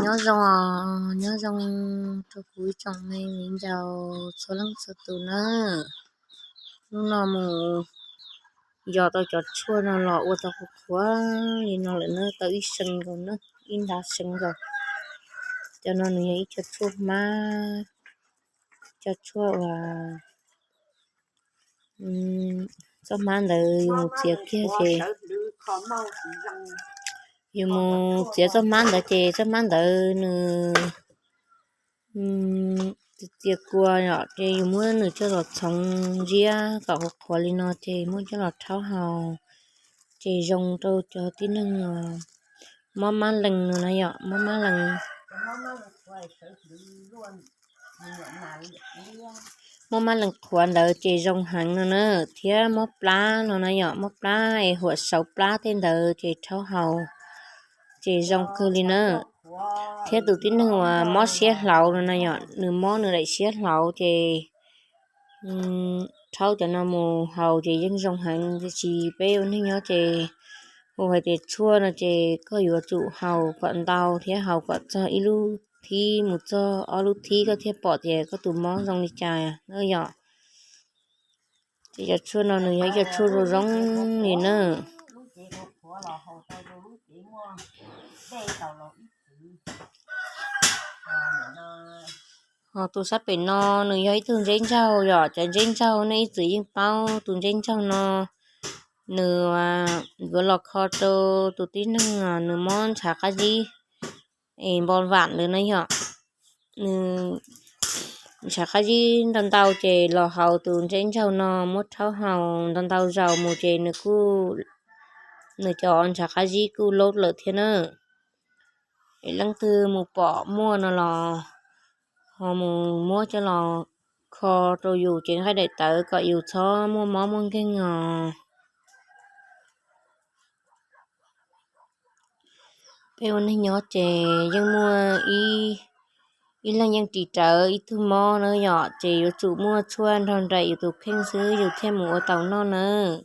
Nyob zoo, nyob zoo rau kuv ib tsoom me viv ncaus txhua leej txhua tus na. Hnub no mus yos tau cov tshuaj no los ua tau qhuav qhuav li no lawm na, tau ib see nkaus na, ib nta see nkaus. Cov no nws yog ib co tshuaj hmab, cov tshuaj uas txoj hmab ntawd yus mus txiav kiag ces, yus mus txiav txoj hmab ntawd ces txoj hmab ntawd nws txiav kua yom, ces yus muab nws coj los txhoov ntsiab kom qhuav qhuav li no ces muab coj los rhaub haus, ces zoo rau cov tib neeg mob mab lees no na yom, mob mab lees mob mab lees qhuav ntawd ces zoo heev no na, thiab mob plab no na yom, mob plab es huam saud plab tej ntawd ces rhaub haus ces zoo kawg li na. Thiab tus tib neeg uas mob siab hlauv no na yom, nws mob nws daim siab hlauv ces rhaub cov no mus haus ces yeej zoo heev. Tiam sis peb ua neeg nyob ces hu hais tias tshuaj no ces koj yuav tsum haus kom ntau thiab haus kom txog ib lub thib mus txog ob lub thib koj thiaj pom tias koj tus mob zoo li cas na yom. Ces cov tshuaj no nws yog ib co tshuaj zoo zoo li na. Ho tus sab pem no nws yog ib tug ntseb ntsaug yom, cov ntseb ntsaug nej ib txwm yeej paub tus ntseb ntsaug no, nws yuav los kho rau tus tib neeg nws mob ntshav qab zib es npo vam ntawd na yom. Nws ntshav qab zib ntau ntau ces los haus tus ntseb ntsaug no muab rhaub haus ntau ntau zaus mus ces nws kuj, nws cov ntshav qab zib kuj loj lawm thiab na. Es leej twg mus pom muaj no los ho mus muab coj los kho rau yus cev nqaij daim tawv kom yus txhob muaj mob muaj nkeeg os. Peb ua neeg nyob ces yeej muaj ib leeg yeej ris rawv ib tug mob na yom, ces yuav tsum muaj tshuaj nrog nraim yus tus kheej xwb yus thiaj mus ua tau noj nawb.